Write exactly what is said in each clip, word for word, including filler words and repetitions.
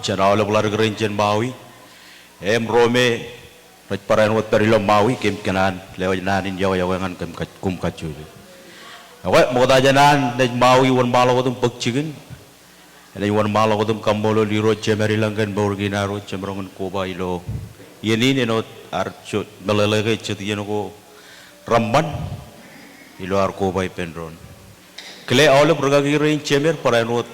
Jān aolep ḷaddik rein jān Maui im ro me rej barāinwōt pād ilo Maui, kōm kōṇaan lewōj naan in yokwe, yokwe ñan kōm kaj-, koṃ kajjojo. Ekwe, ṃokta jān an naaj Maui wōnṃaanḷọk wōt im bōk jikin, enaaj wōnṃaanḷọk wōt im kaṃṃoolol Irooj Jemem ilañ kōn mour kein ad wōj, jemaroñ in koba ilo iien in āinwōt ad jet meḷeḷe ke jet iien ko reṃṃan ilo ad koba ippān doon. Kile aolep rūkaki rein jemed barāinwōt,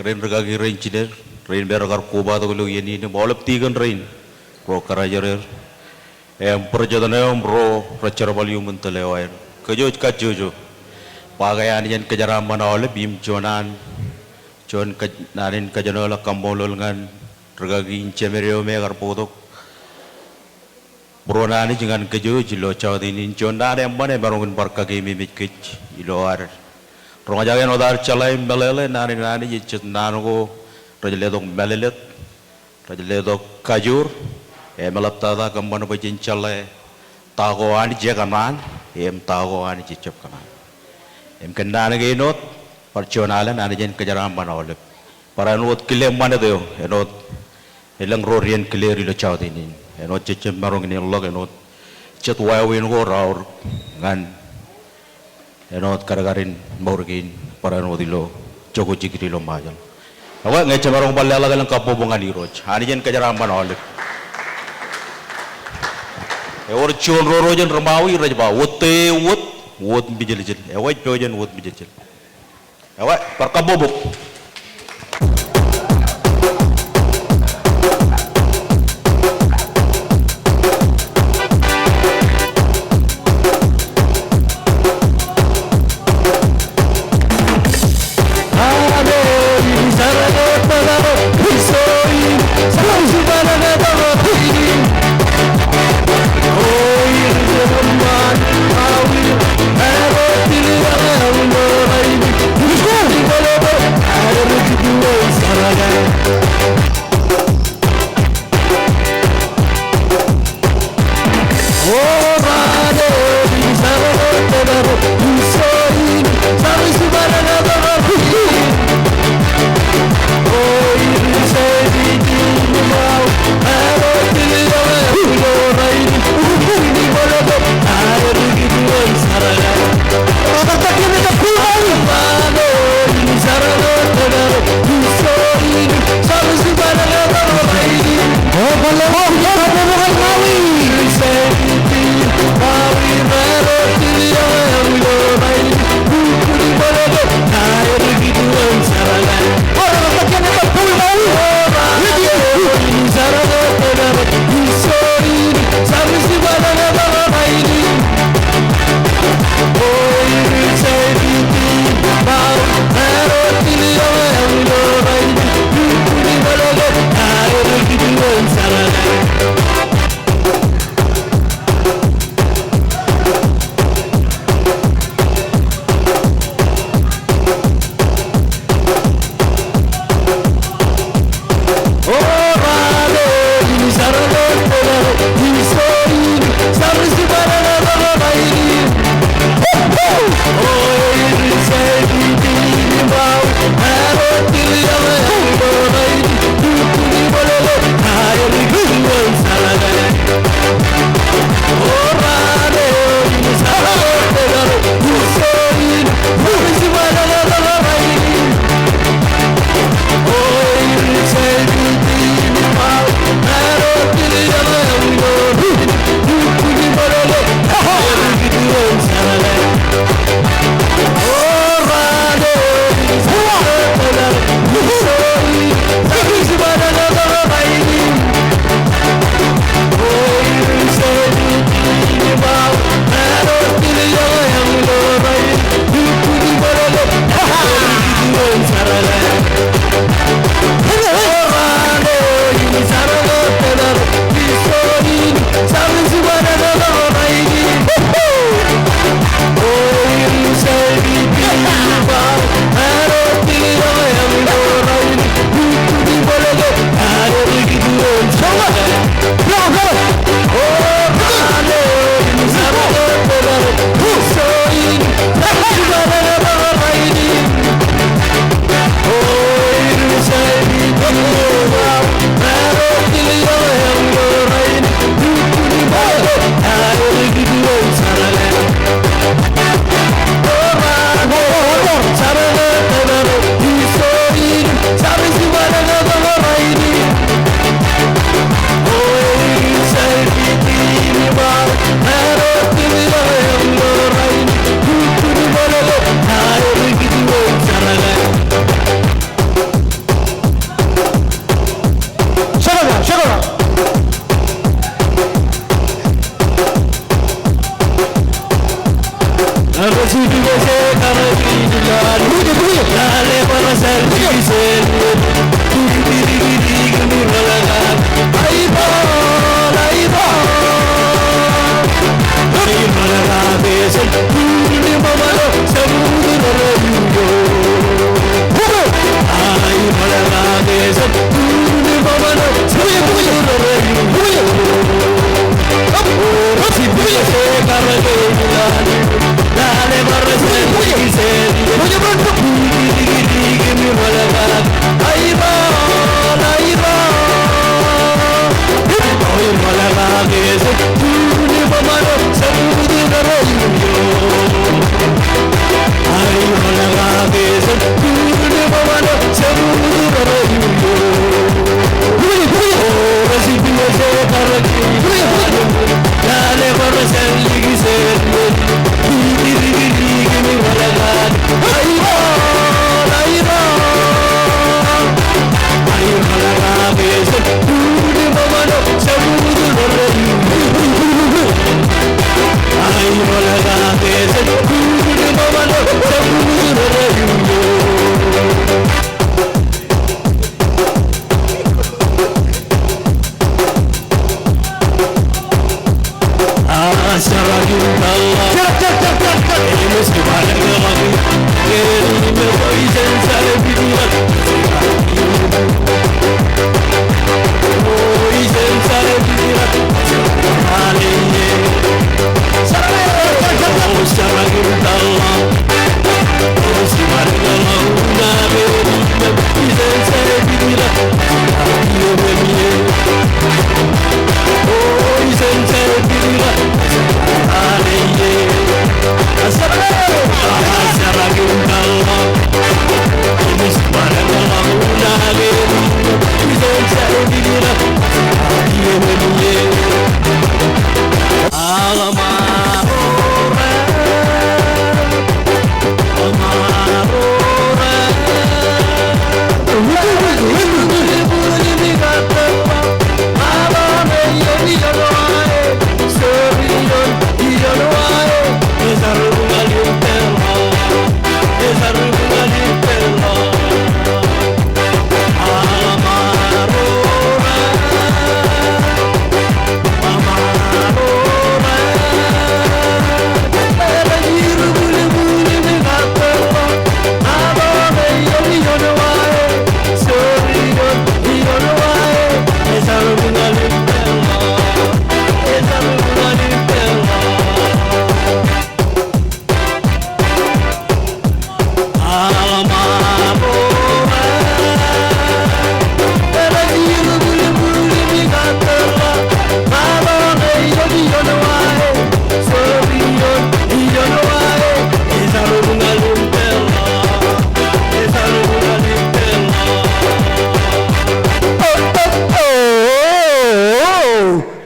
rein rūkaki rein jined, rein me rekar kobatok ilo iien in im aolep tikōn rein ro kōrā jered im bōrjetoṇ eo im ro rej jerbal iuṃwin tōl eo aer. Kōj wōj kajjojo. Ba ke Anij en kōjeraaṃṃan aolep im juon an, juon kōj-, naan in kōjenolọk kaṃṃoolol ñan rūkaki in jemed eo me ekar bōktok būruon Anij ñan kōj wōj ilo joutōn in. Juon naan eṃṃan emaroñ in bar kakeememej kōj ilo ad roñjake āinwōt ad jeḷā im meḷeḷe naan in Anij ej jet naan ko rej letok mālōtlōt, rej letok kajoor, im eḷaptata kōṃṃan bwe jen jeḷā ta ko Anij ekōṇaan im ta ko Anij ejjab kōṇaan. Im kōn naan kein wōt, bar juon alen, Anij en kōjeraaṃṃan aolep. Barāinwōt kile ṃanit eo āinwōt elōñ ro rej kile er ilo joutōn in. Āinwōt jej jab maroñ in ḷọk āinwōt jet wāween ko raorōk ñan āinwōt kadkad in mour kein barāinwōt ilo jokwe jikid ilo Ṃajeḷ. Ekwe, ñe jemaroñ bar leḷọk elōñ kabbokbok ñan Irooj. Anij en kōjeraaṃṃan aolep. Ewōr juon roro jān ri-Maui rej ba, wōt e wōt, wōt mijeljel. Ekwe, ej pojak in wōt mijeljel. Ekwe, bar kabbokbok.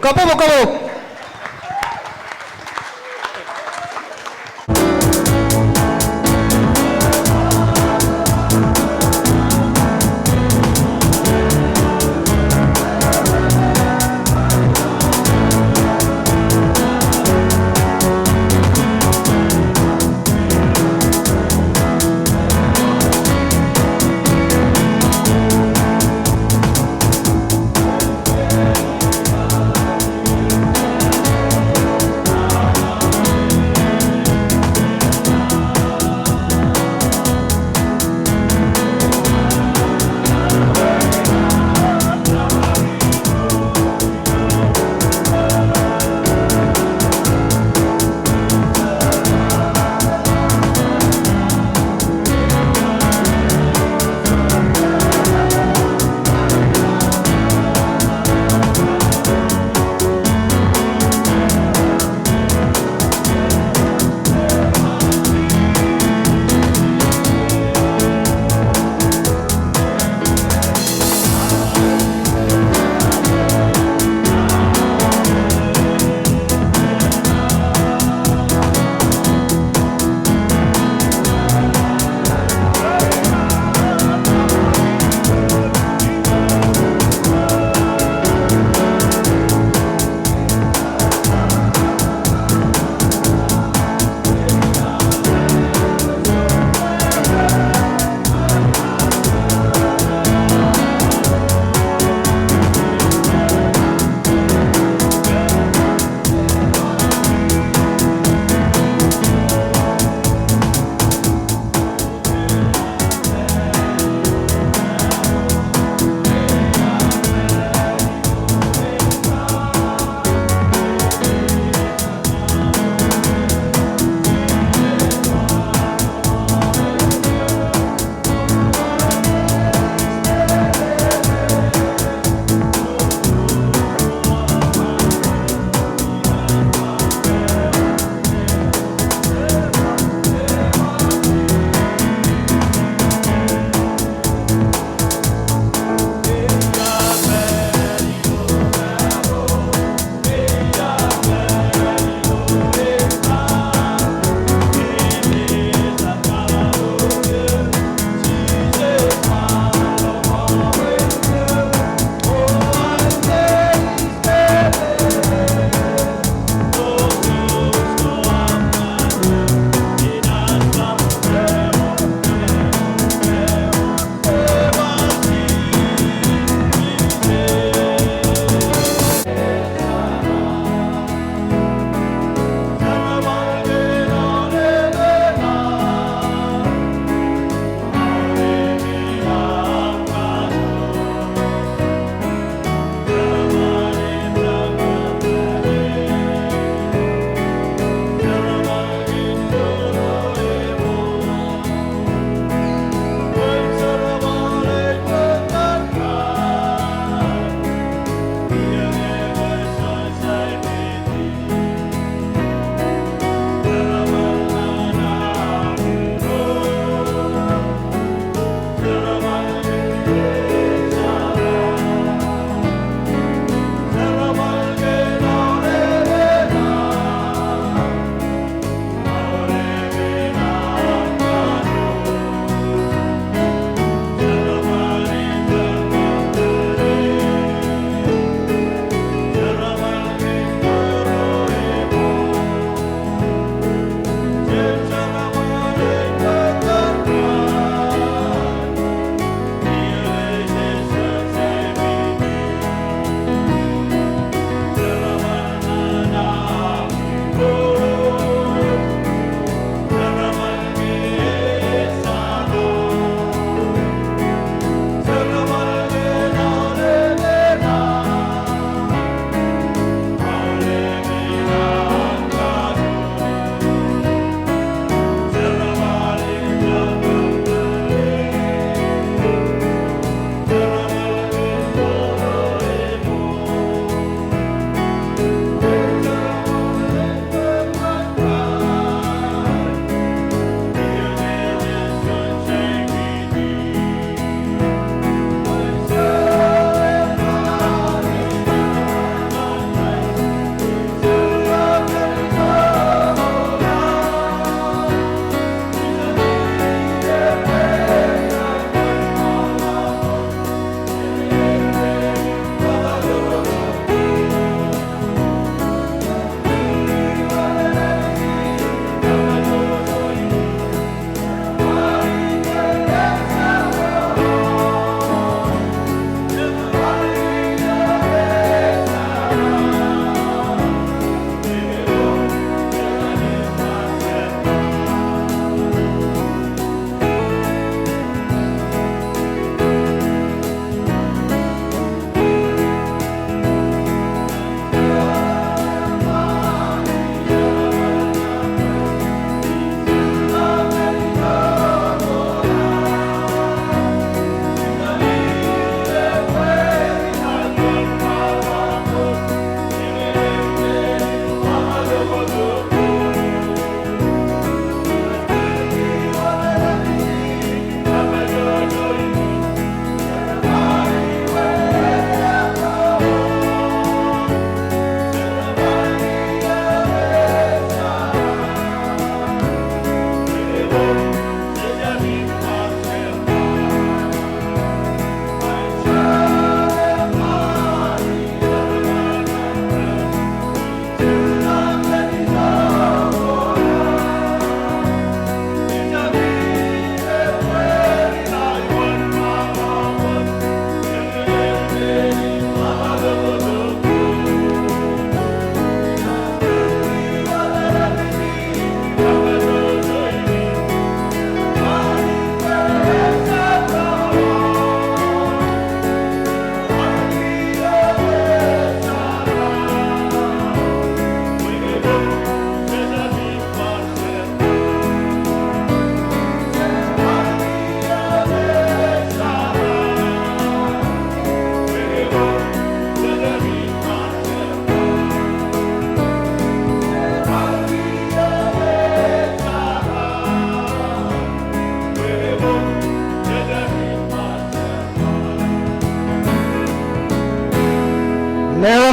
Kabbokbok, kabbokbok.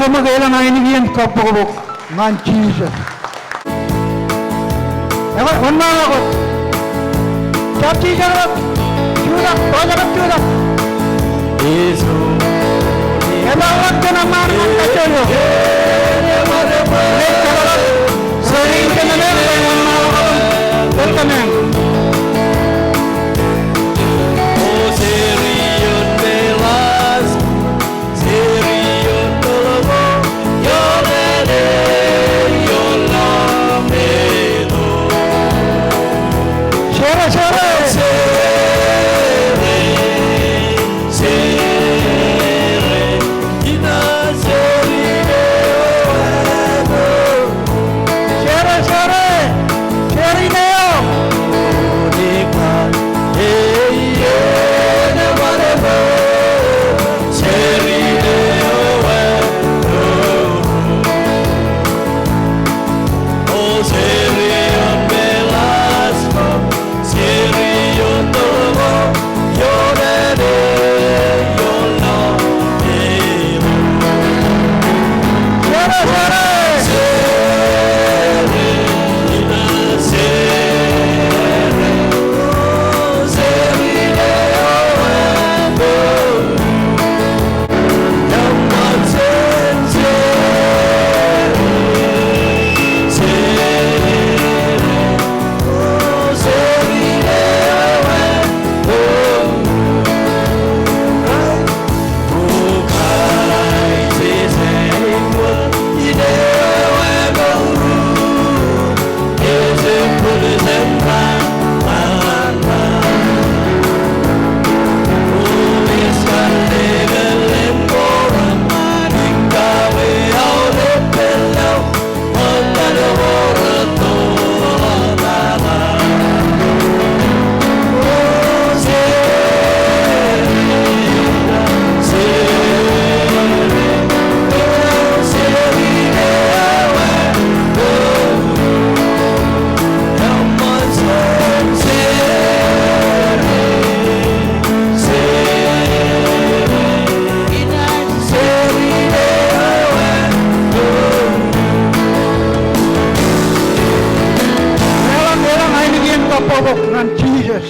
Ṃōk elōñ ainikien kabbokbok ñan Jisōs. Ekwe, wōnṃaanḷọk wōt. Jab jijet wōt. Jutak, pojak jutak. Epaḷọk jān eṃṃaan ñan kajjojo. Ej kōtḷọk. Ej kōtḷọk. Ej kōtḷọk. Welcome. Elōñ, elōñ ainikien kabbokbok ñan Jisōs.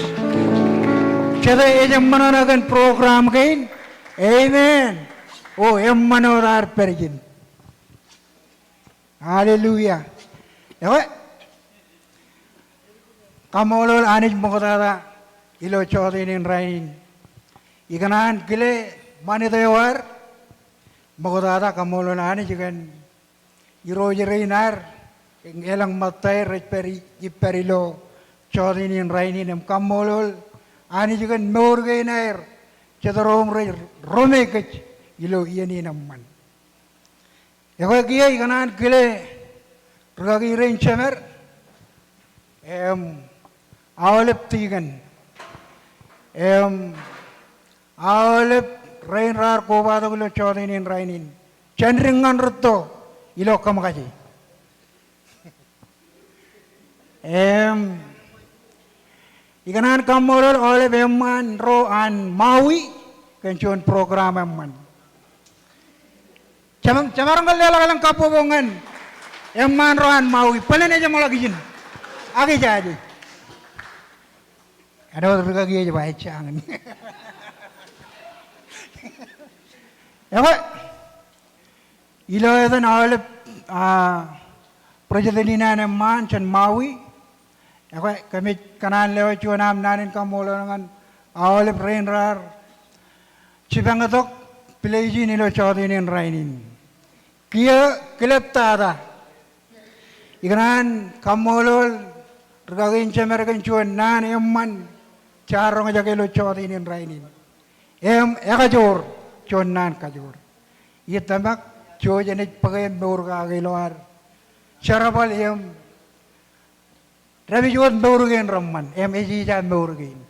Jete ej eṃṃan ṇe kōn program kein. Amen. O eṃṃan wōt ad pād ijin. Hallelujah. Ekwe, kaṃṃoolol Anij ṃoktata ilo jọteen in rainin. Ikōṇaan kile ṃanit eo ad, ṃoktata kaṃṃoolol Anij kōn irooj rein ad, elōñ ṃōttaer rej pād i-, ej pād ilo jọteen in rainin im kaṃṃoolol Anij kōn mour kein aer, jet ro im rej ro me kōj ilo iien in eṃṃan. Ekwe kiiō ikōṇaan kile rūkaki rein jemed, im aolep tikōn, im aolep rein raar kobatok ilo jọteen in rainin. Jān dik ñan rūtto ilo kōṃōkaje. Im, ikōṇaan kaṃṃoolol aolep eṃṃaan ro an Maui kōn juon program eṃṃan. Jemaroñ, jemaroñ ke leḷọk elōñ kabbokbok ñan eṃṃaan ro an Maui, bōlen ejeṃḷọk ijin. Ak ijaje. Āinwōt rūkaki ej ba ejjañin. Ekwe, ilo etan aolep, ah, president in an eṃṃaan jān Maui. Ekwe, kōmij kōṇaan lewōj juon am naan in kaṃṃoolol ñan aolep rein raar jipañ tok pilej in ilo jọteen in rainin. Kiiō kilep tata. Ikōṇaan kaṃṃoolol rūkaki in jemed kōn juon naan eṃṃan jaar roñjake ilo jọteen in rainin. Im ekajoor juon naan kajoor. Ij tōmak jouj enaaj bōk eṃ mour kake ilo ad jerbal im dāpij wōt mour kein reṃṃan im ejja mour kein.